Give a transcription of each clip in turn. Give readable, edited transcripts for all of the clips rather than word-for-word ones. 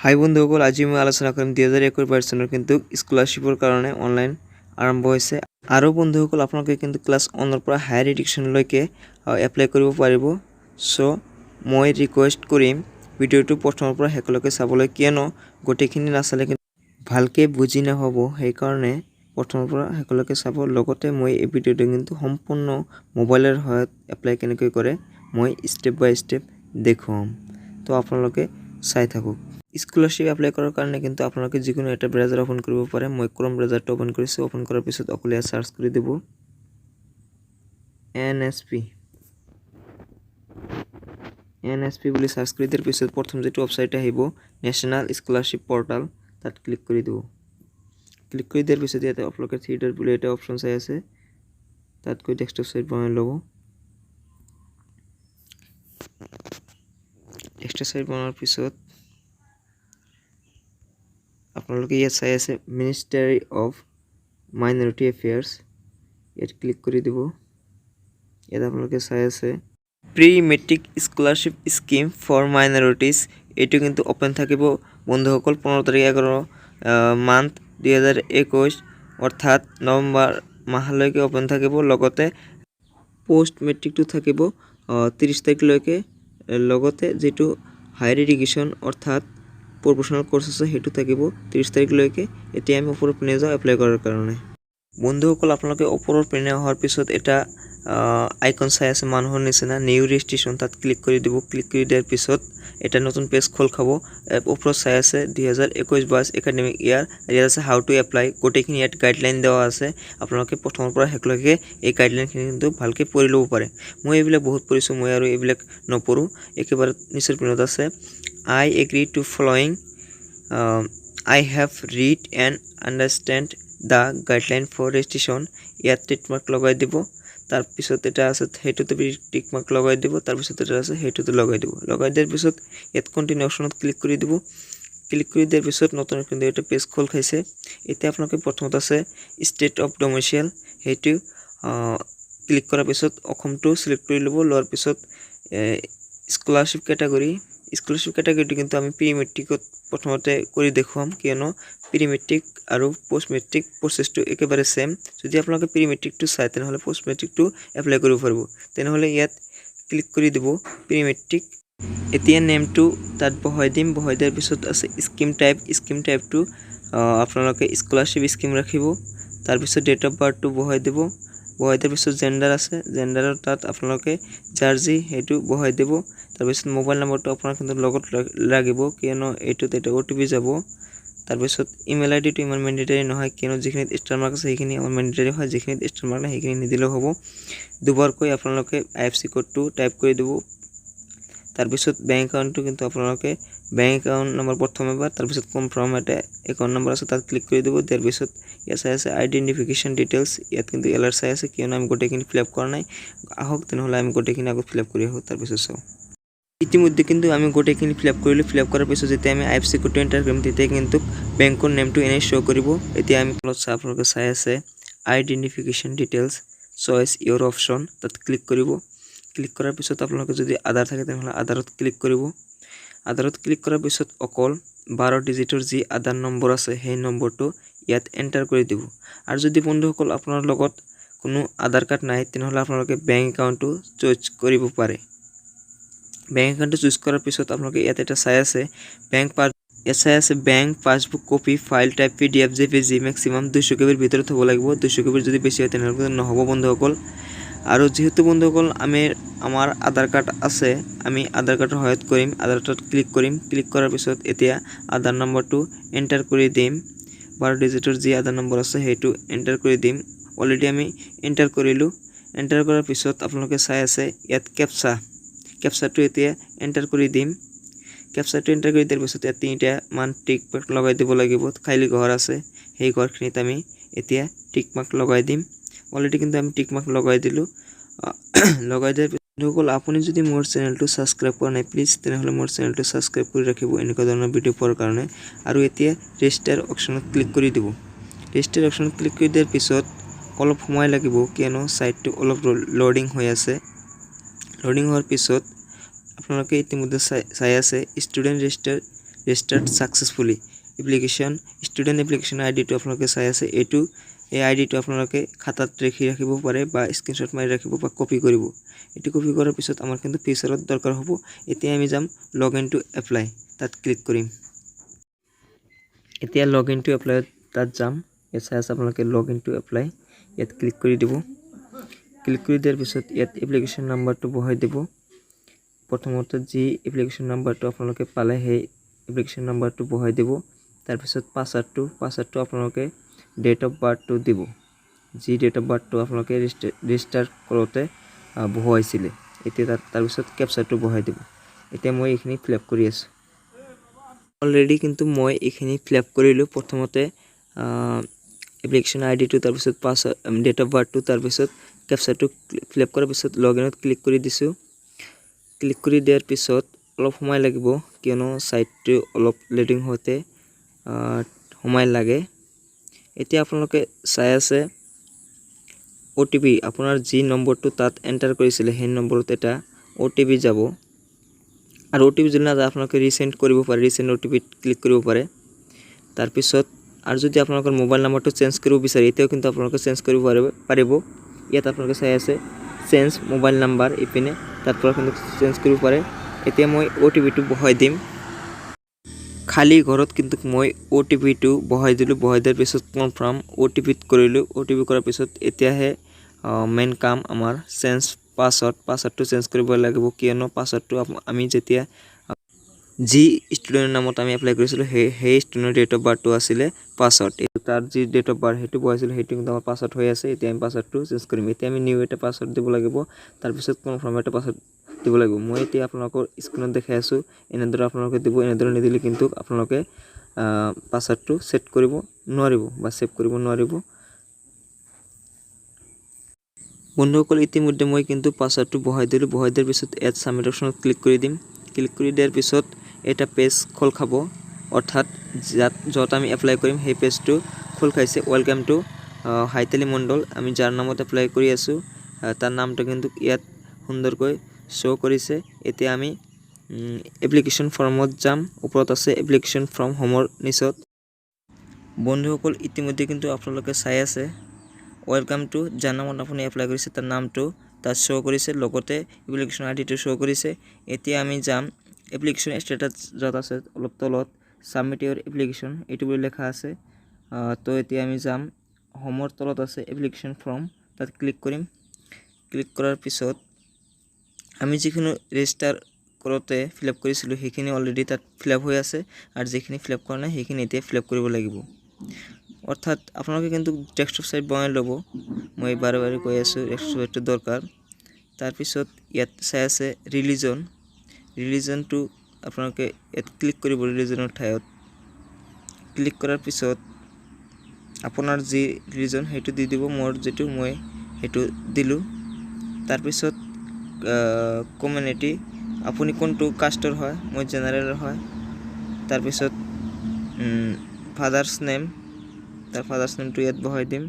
হাই বন্ধুসকল, আজি মই আলোচনা কৰিম 2021-22 চনৰ কিন্তু স্কলাৰশ্বিপৰ কাৰণে অনলাইন আৰম্ভ হৈছে। আৰু বন্ধুসকল, আপোনালোকে কিন্তু ক্লাছ 1ৰ পৰা হায়াৰ এডুকেশ্যনলৈকে এপ্লাই কৰিব পাৰিব। চ' মই ৰিকুৱেষ্ট কৰিম ভিডিঅ'টো প্ৰথমৰ পৰা শেষলৈকে চাবলৈ, কিয়নো গোটেইখিনি নাচালে কিন্তু ভালকৈ বুজি নাপাব। সেইকাৰণে প্ৰথমৰ পৰা শেষলৈকে চাব। লগতে মই এই ভিডিঅ'টো কিন্তু সম্পূৰ্ণ মোবাইলৰ সহায়ত এপ্লাই কেনেকৈ কৰে, মই ষ্টেপ বাই ষ্টেপ দেখুৱাম। তো আপোনালোকে চাই থাকক। স্কলাৰশ্বিপ এপ্লাই কৰাৰ কাৰণে কিন্তু আপোনালোকে যিকোনো এটা ব্ৰাউজাৰ অ'পেন কৰিব পাৰে। মই ক্ৰম ব্ৰাউজাৰটো অ'পেন কৰিছোঁ। অ'পেন কৰাৰ পিছত অকল ইয়াত চাৰ্চ কৰি দিব এনএছপি। এনএছপি বুলি চাৰ্চ কৰি দিয়াৰ পিছত প্ৰথম যিটো ৱেবছাইট আহিব, নেশ্যনেল স্কলাৰশ্বিপ পৰ্টেল, তাত ক্লিক কৰি দিব। ক্লিক কৰি দিয়াৰ পিছত ইয়াতে আপোনালোকে থ্ৰী ডট বুলি এটা অপশ্যন চাই আছে, তাত গৈ ডেস্কটপ চাইট বনাই ল'ব। ডেস্কটপ চাইট বনোৱাৰ পিছত আপোনালোকে ইয়াত চাই আছে মিনিষ্টাৰী অফ মাইনৰিটি এফেয়াৰ্ছ, ইয়াত ক্লিক কৰি দিব। ইয়াত আপোনালোকে চাই আছে Pre Matric Scholarship Scheme for Minorities। এইটো কিন্তু অ'পেন থাকিব বন্ধুসকল, 15 তাৰিখ 11 মান্থ 2021, অৰ্থাৎ নৱেম্বৰ মাহলৈকে অ'পেন থাকিব। লগতে পষ্ট মেট্ৰিকটো থাকিব 30 তাৰিখলৈকে। লগতে যিটো হায়াৰ এডুকেশ্যন, অৰ্থাৎ প্ৰফেচনেল কৰ্চ আছে, সেইটো থাকিব 30 তাৰিখলৈকে। এতিয়া আমি ওপৰৰ পিনে যাওঁ এপ্লাই কৰাৰ কাৰণে। বন্ধুসকল, আপোনালোকে ওপৰৰ পিনে অহাৰ পিছত এটা আইকন চাই আছে মানুহৰ নিচিনা, নিউ ৰেজিষ্ট্ৰেশ্যন, তাত ক্লিক কৰি দিব। ক্লিক কৰি দিয়াৰ পিছত এটা নতুন পেজ খোল খাব। ওপৰত চাই আছে 2021-22 একাডেমিক ইয়াৰ। ইয়াত আছে how to apply. গোটেইখিনি ইয়াত গাইডলাইন দিয়া আছে। আপোনালোকে প্ৰথমৰ পৰা শেষলৈকে এই গাইডলাইনখিনি কিন্তু ভালকৈ পঢ়ি ল'ব পাৰে। মই এইবিলাক বহুত পঢ়িছোঁ, মই আৰু এইবিলাক নপঢ়োঁ। একেবাৰে নিচৰ পিনত আছে "I agree to following, I have read and understand the guideline for registration", ইয়াত টিক মাৰ্ক লগাই দিব। তাৰপিছত এটা আছে, সেইটোতে টিক মাৰ্ক লগাই দিব। তাৰপিছত এটা আছে, সেইটোতে লগাই দিব। লগাই দিয়াৰ পিছত ইয়াত কণ্টিনিউ অপশ্যনত ক্লিক কৰি দিব। ক্লিক কৰি দিয়াৰ পিছত নতুন কিন্তু এটা পেজ খোল খাইছে। এতিয়া আপোনালোকে প্ৰথমত আছে ষ্টেট অফ ডমিচিয়েল, সেইটো ক্লিক কৰাৰ পিছত অসমটো চিলেক্ট কৰি ল'ব। লোৱাৰ পিছত স্কলাৰশ্বিপ কেটাগৰী। স্কলাৰশ্বিপ কেটাগৰীটো কিন্তু আমি প্ৰি মেট্ৰিকত প্ৰথমতে কৰি দেখুৱাম, কিয়নো প্ৰি মেট্ৰিক আৰু পষ্ট মেট্ৰিক প্ৰচেছটো একেবাৰে ছেম। যদি আপোনালোকে প্ৰি মেট্ৰিকটো চায়, তেনেহ'লে পষ্ট মেট্ৰিকটো এপ্লাই কৰিব পাৰিব। তেনেহ'লে ইয়াত ক্লিক কৰি দিব প্ৰি মেট্ৰিক। এতিয়া নেমটো তাত বহাই দিম। বহাই দিয়াৰ পিছত আছে স্কিম টাইপ। স্কিম টাইপটো আপোনালোকে স্কলাৰশ্বিপ স্কিম ৰাখিব। তাৰপিছত ডেট অফ বাৰ্থটো বহাই দিব। বহাই দিয়াৰ পিছত জেণ্ডাৰ আছে, জেণ্ডাৰৰ তাত আপোনালোকে যাৰ যি সেইটো বহাই দিব। তাৰপিছত মোবাইল নম্বৰটো আপোনাৰ কিন্তু লগত লাগিব, কিয়নো এইটোত এটা অ'টিপি যাব। তাৰপিছত ইমেইল আই ডিটো ইমান মেণ্ডেটৰী নহয়, কিয়নো যিখিনিত ষ্টাৰ মাৰ্ক আছে সেইখিনি আমাৰ মেণ্ডেটৰী হয়, যিখিনিত ষ্টাৰ মাৰ্ক নাই সেইখিনি নিদিলেও হ'ব। দুবাৰকৈ আপোনালোকে আইএফচি কোডটো টাইপ কৰি দিব। তাৰপিছত বেংক একাউণ্টটো কিন্তু আপোনালোকে বেংক একাউণ্ট নম্বৰ প্ৰথম এবাৰ, তাৰপিছত কনফাৰ্ম এটা একাউণ্ট নম্বৰ আছে, তাত ক্লিক কৰি দিব। দিয়াৰ পিছত ইয়াত চাই আছে আইডেণ্টিফিকেশ্যন ডিটেইলছ। ইয়াত কিন্তু এলাৰ্ট চাই আছে, কিয়নো আমি গোটেইখিনি ফিল আপ কৰা নাই। আহক তেনেহ'লে আমি গোটেইখিনি আগত ফিল আপ কৰি আহোঁ, তাৰপিছত চাওঁ। ইতিমধ্যে কিন্তু আমি গোটেইখিনি ফিল আপ কৰিলোঁ। ফিল আপ কৰাৰ পিছত যেতিয়া আমি আইএফচি কোডটো এণ্টাৰ কৰিম, তেতিয়া কিন্তু বেংকৰ নেমটো এনেই শ্ব' কৰিব। এতিয়া আমি তলত চাই আপোনালোকে চাই আছে identification details, choice your option, তাত ক্লিক কৰিব। ক্লিক কৰাৰ পিছত আপোনালোকে যদি আধাৰ থাকে, তেনেহ'লে আধাৰত ক্লিক কৰিব। আধাৰত ক্লিক কৰাৰ পিছত অকল 12 ডিজিটৰ যি আধাৰ নম্বৰ আছে, সেই নম্বৰটো ইয়াত এণ্টাৰ কৰি দিব। আৰু যদি বন্ধুসকল আপোনাৰ লগত কোনো আধাৰ কাৰ্ড নাই, তেনেহ'লে আপোনালোকে বেংক একাউণ্টটো চইচ কৰিব পাৰে। বেংক একাউণ্টটো চুজ কৰাৰ পিছত আপোনালোকে ইয়াত এটা চাই আছে বেংক পাছ, ইয়াত চাই আছে bank passbook copy, file type PDF, JPG, maximum 200 কেবিৰ ভিতৰত হ'ব লাগিব। 200 কেবিৰ যদি বেছি হয়, তেনেহ'লে নহ'ব বন্ধুসকল। আৰু যিহেতু বন্ধুসকল আমি আমাৰ আধাৰ কাৰ্ড আছে, আমি আধাৰ কাৰ্ডৰ সহায়ত কৰিম। আধাৰ কাৰ্ডত ক্লিক কৰিম। ক্লিক কৰাৰ পিছত এতিয়া আধাৰ নম্বৰটো এণ্টাৰ কৰি দিম। 12 ডিজিটৰ যি আধাৰ নম্বৰ আছে, সেইটো এণ্টাৰ কৰি দিম। অলৰেডি আমি এণ্টাৰ কৰিলোঁ। এণ্টাৰ কৰাৰ পিছত আপোনালোকে চাই আছে ইয়াত কেপচা। কেপচাটো এতিয়া এণ্টাৰ কৰি দিম। কেপচাটো এণ্টাৰ কৰি দিয়াৰ পিছত ইয়াত তিনিটা মান টিক মাৰ্ক লগাই দিব লাগিব। খালী ঘৰ আছে, সেই ঘৰখিনিত আমি এতিয়া টিক মাৰ্ক লগাই দিম। অলৰেডি কিন্তু আমি টিক মাৰ্ক লগাই দিলোঁ। লগাই দিয়াৰ পিছত বন্ধুসকল, আপুনি যদি মোৰ চেনেলটো ছাবস্ক্ৰাইব কৰা নাই, প্লিজ তেনেহ'লে মোৰ চেনেলটো ছাবস্ক্ৰাইব কৰি ৰাখিব এনেকুৱা ধৰণৰ ভিডিঅ' পোৱাৰ কাৰণে। আৰু এতিয়া ৰেজিষ্টাৰ অপশ্যনত ক্লিক কৰি দিব। ৰেজিষ্টাৰ অপশ্যনত ক্লিক কৰি দিয়াৰ পিছত অলপ সময় লাগিব, কিয়নো ছাইটটো অলপ ল'ডিং হৈ আছে। ল'ডিং হোৱাৰ পিছত আপোনালোকে ইতিমধ্যে চাই চাই আছে student register Registered successfully. Application student application আই ডিটো আপোনালোকে চাই আছে। এইটো এই আই ডিটো আপোনালোকে খাতাত ৰাখি ৰাখিব পাৰে বা স্ক্ৰীনশ্বট মাৰি ৰাখিব বা কপি কৰিব। এইটো কপি কৰাৰ পিছত আমাৰ কিন্তু ফিউচাৰত দৰকাৰ হ'ব। এতিয়া আমি যাম লগ ইন টু এপ্লাই, তাত ক্লিক কৰিম। এতিয়া লগ ইন টু এপ্লাইত তাত যাম। ইয়াত চাই আছে আপোনালোকে, লগ ইন টু এপ্লাই, ইয়াত ক্লিক কৰি দিব। ক্লিক কৰি দিয়াৰ পিছত ইয়াত এপ্লিকেশ্যন নাম্বাৰটো বহাই দিব। প্ৰথমতে যি এপ্লিকেশ্যন নাম্বাৰটো আপোনালোকে পালে, সেই এপ্লিকেশ্যন নাম্বাৰটো বহাই দিব। তাৰপিছত পাছৱাৰ্ডটো আপোনালোকে ডেট অফ বাৰ্থটো দিব, যি ডেট অফ বাৰ্থটো আপোনালোকে ৰেজিষ্টাৰ কৰোঁতে বহুৱাইছিলে। এতিয়া তাত তাৰপিছত কেপচাৰটো বহাই দিব। এতিয়া মই এইখিনি ফিল আপ কৰি আছোঁ। অলৰেডি কিন্তু মই এইখিনি ফিল আপ কৰিলোঁ। প্ৰথমতে এপ্লিকেশ্যন আই ডিটো, তাৰপিছত ডেট অফ বাৰ্থটো, তাৰপিছত কেপচাৰটো ফিল আপ কৰাৰ পিছত লগ ইনত ক্লিক কৰি দিছোঁ। ক্লিক কৰি দিয়াৰ পিছত অলপ সময় লাগিব, কিয়নো ছাইটটো অলপ লোডিং হওঁতে সময় লাগে। এতিয়া আপোনালোকে চাই আছে অ' টি পি। আপোনাৰ যি নম্বৰটো তাত এণ্টাৰ কৰিছিলে, সেই নম্বৰত এটা অ' টি পি যাব। আৰু অ' টি পি যদি নাযায়, আপোনালোকে ৰিচেণ্ড কৰিব পাৰে, ৰিচেণ্ড অ' টি পিত ক্লিক কৰিব পাৰে। তাৰপিছত আৰু যদি আপোনালোকৰ মোবাইল নাম্বাৰটো চেঞ্জ কৰিব বিচাৰে, এতিয়াও কিন্তু আপোনালোকে চেঞ্জ কৰিব পাৰিব। ইয়াত আপোনালোকে চাই আছে চেঞ্জ মোবাইল নাম্বাৰ ইপিনে, তাৰ পৰা কিন্তু চেঞ্জ কৰিব পাৰে। এতিয়া মই অ' টি পিটো বহাই দিম। খালী ঘৰত কিন্তু মই অ' টি পিটো বহাই দিলোঁ। বহাই দিয়াৰ পিছত কনফাৰ্ম অ' টি পিত কৰিলোঁ। অ' টি পি কৰাৰ পিছত এতিয়াহে মেইন কাম আমাৰ চেঞ্জ পাছৱৰ্ড। পাছৱৰ্ডটো চেঞ্জ কৰিব লাগিব, কিয়নো পাছৱৰ্ডটো আমি যেতিয়া যি ষ্টুডেণ্টৰ নামত আমি এপ্লাই কৰিছিলোঁ, সেই ষ্টুডেণ্টৰ ডেট অফ বাৰ্থটো আছিলে পাছৱৰ্ড। তাৰ যি ডেট অফ বাৰ্থ সেইটো বহাইছিলোঁ, সেইটো কিন্তু আমাৰ পাছৱৰ্ড হৈ আছে। এতিয়া আমি পাছৱৰ্ডটো চেঞ্জ কৰিম। এতিয়া আমি নিউ এটা পাছৱৰ্ড দিব লাগিব, তাৰপিছত কনফাৰ্ম এটা পাছৱৰ্ড দিব লাগিব। মই এতিয়া আপোনালোকৰ স্ক্ৰীণত দেখাই আছোঁ, এনেদৰে আপোনালোকে দিব। এনেদৰে নিদিলে কিন্তু আপোনালোকে পাছৱৰ্ডটো ছেট কৰিব নোৱাৰিব বা ছেভ কৰিব নোৱাৰিব। বন্ধুসকল, ইতিমধ্যে মই কিন্তু পাছৱৰ্ডটো বহাই দিলোঁ। বহাই দিয়াৰ পিছত ইয়াত ছাবমিট অপশ্যনত ক্লিক কৰি দিম। ক্লিক কৰি দিয়াৰ পিছত এটা পেজ খোল খাব, অৰ্থাৎ য'ত আমি এপ্লাই কৰিম সেই পেজটো খোল খাইছে। Welcome to হাইতালি মণ্ডল। আমি যাৰ নামত এপ্লাই কৰি আছোঁ, তাৰ নামটো কিন্তু ইয়াত সুন্দৰকৈ শ্ব' কৰিছে। এতিয়া আমি এপ্লিকেশ্যন ফৰ্মত যাম। ওপৰত আছে এপ্লিকেশ্যন ফৰ্ম, হোমৰ নিচত। বন্ধুসকল, ইতিমধ্যে কিন্তু আপোনালোকে চাই আছে, welcome to, যাৰ নামত আপুনি এপ্লাই কৰিছে তাৰ নামটো তাত শ্ব' কৰিছে, লগতে এপ্লিকেশ্যন আই ডিটো শ্ব' কৰিছে। এতিয়া আমি যাম এপ্লিকেশ্যন ষ্টেটাছ য'ত আছে, অলপ তলত ছাবমিট ইয়ৰ এপ্লিকেশ্যন এইটো বুলি লেখা আছে। তো এতিয়া আমি যাম হোমৰ তলত আছে এপ্লিকেশ্যন ফৰ্ম, তাত ক্লিক কৰিম। ক্লিক কৰাৰ পিছত আমি যিখিনি ৰেজিষ্টাৰ কৰোঁতে ফিল আপ কৰিছিলোঁ, সেইখিনি অলৰেডি তাত ফিল আপ হৈ আছে আৰু যিখিনি ফিল আপ কৰা নাই, সেইখিনি এতিয়া ফিল আপ কৰিব লাগিব। অৰ্থাৎ আপোনালোকে কিন্তু ডেস্কটপ ছাইট বনাই ল'ব। মই বাৰে বাৰে কৈ আছোঁ, ডেস্কটপ ছাইটটো দৰকাৰ। তাৰপিছত ইয়াত চাই আছে ৰিলিজন। ৰিলিজনটো আপোনালোকে ইয়াত ক্লিক কৰিব। ৰিলিজনৰ ঠাইত ক্লিক কৰাৰ পিছত আপোনাৰ যি ৰিলিজন সেইটো দি দিব। মোৰ যিটো মই সেইটো দিলোঁ। তাৰপিছত কমিউনিটি, আপুনি কোনটো কাষ্টৰ হয়। মই জেনেৰেলৰ হয়। তাৰপিছত ফাদাৰ্ছ নেম, তাৰ ফাদাৰ্ছ নেমটো ইয়াত বহাই দিম।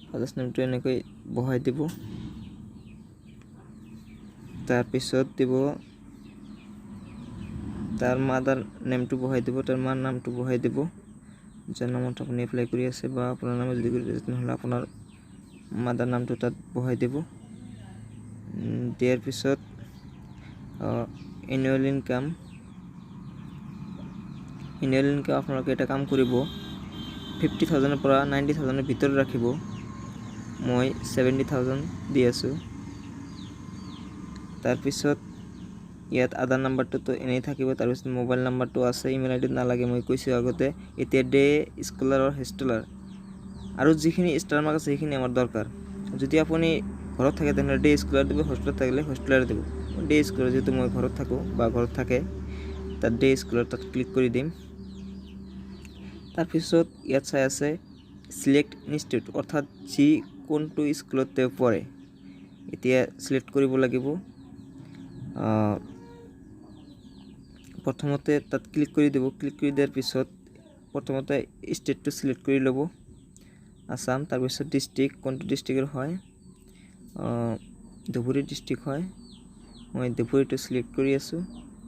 ফাদাৰ্ছ নেমটো এনেকৈ বহাই দিব। তাৰপিছত দিব তাৰ মাদাৰ নেমটো বহাই দিব, তাৰ মাৰ নামটো বহাই দিব, যাৰ নামত আপুনি এপ্লাই কৰি আছে বা আপোনাৰ নামত যদি কৰি আছে, তেনেহ'লে আপোনাৰ মাদাৰ নামটো তাত বহাই দিব। দিয়াৰ পিছত এনুৱেল ইনকাম। এনুৱেল ইনকাম আপোনালোকে এটা কাম কৰিব, 50,000ৰ পৰা 90,000ৰ ভিতৰত ৰাখিব। মই 70,000 দি আছোঁ। তাৰপিছত ইয়াত আধাৰ নাম্বাৰটোতো এনেই থাকিব। তাৰপিছত মোবাইল নাম্বাৰটো আছে, ইমেইল আই ডি নালাগে, মই কৈছোঁ আগতে। এতিয়া ডে স্কলাৰ আৰু হোষ্টেলাৰ আৰু যিখিনি ষ্টাৰ মাৰ্ক আছে, সেইখিনি আমাৰ দৰকাৰ। যদি আপুনি ঘৰত থাকে, তেনেহ'লে ডে স্কলাৰ দিব, হোষ্টেলত থাকিলে হোষ্টেলাৰ দিব। ডে স্কলাৰ, যিহেতু মই ঘৰত থাকোঁ বা ঘৰত থাকে, তাত ডে স্কলাৰ তাত ক্লিক কৰি দিম। তাৰপিছত ইয়াত চাই আছে চিলেক্ট ইনষ্টিটিউট, অৰ্থাৎ যি কোনটো স্কুলত তেওঁ পঢ়ে, এতিয়া চিলেক্ট কৰিব লাগিব। প্ৰথমতে তাত ক্লিক কৰি দিব। ক্লিক কৰি দিয়াৰ পিছত প্ৰথমতে ষ্টেটটো চিলেক্ট কৰি ল'ব, আছাম। তাৰপিছত ডিষ্ট্ৰিক্ট, কোনটো ডিষ্ট্ৰিক্টৰ হয়। ধুবুৰী ডিষ্ট্ৰিক্ট হয়, মই ধুবুৰীটো চিলেক্ট কৰি আছোঁ।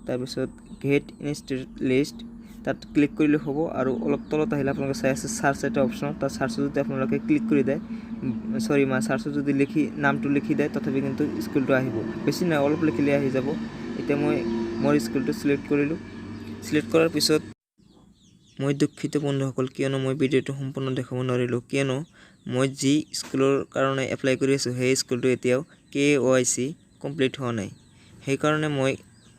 তাৰপিছত গেট ইনষ্টিটিউট লিষ্ট, তাত ক্লিক কৰিলে হ'ব। আৰু অলপ তলত আহিলে আপোনালোকে চাই আছে চাৰ্চ এটা অপশ্যন। তাত চাৰ্চত যদি আপোনালোকে ক্লিক কৰি দিয়ে, চৰি, মানে চাৰ্চত যদি লিখি নামটো লিখি দিয়ে, তথাপি কিন্তু স্কুলটো আহিব। বেছি নহয়, অলপ লিখিলে আহি যাব। এতিয়া মই মোৰ স্কুলটো চিলেক্ট কৰিলোঁ। চিলেক্ট কৰাৰ পিছত মই দুখিত বন্ধুসকল, কিয়নো মই ভিডিঅ'টো সম্পূৰ্ণ দেখাব নোৱাৰিলোঁ। কিয়নো মই যি স্কুলৰ কাৰণে এপ্লাই কৰি আছোঁ, সেই স্কুলটো এতিয়াও কেৱাইচি কমপ্লিট হোৱা নাই। সেইকাৰণে মই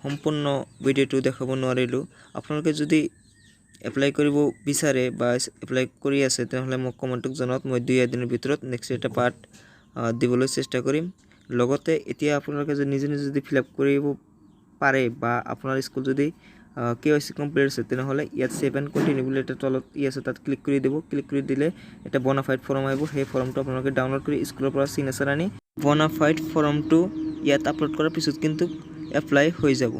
সম্পূৰ্ণ ভিডিঅ'টো দেখাব নোৱাৰিলোঁ। আপোনালোকে যদি এপ্লাই কৰিব বিচাৰে বা এপ্লাই কৰি আছে, তেনেহ'লে মোক কমেণ্টত জনাওক। মই 2 এদিনৰ ভিতৰত নেক্সট এটা পাৰ্ট দিবলৈ চেষ্টা কৰিম। লগতে এতিয়া আপোনালোকে যদি নিজে নিজে যদি ফিল আপ কৰিব পাৰে বা আপোনাৰ স্কুল যদি কেৱাইচি কমপ্লিট আছে, তেনেহ'লে ইয়াত ছেভ এণ্ড কণ্টিনিউ বুলি এটা তলত ই আছে, তাত ক্লিক কৰি দিব। ক্লিক কৰি দিলে এটা বনাফাইড ফৰ্ম আহিব। সেই ফৰ্মটো আপোনালোকে ডাউনলোড কৰি স্কুলৰ পৰা চিগনেচাৰ আনি বনাফাইড ফৰ্মটো ইয়াত আপলোড কৰাৰ পিছত কিন্তু এপ্লাই হৈ যাব।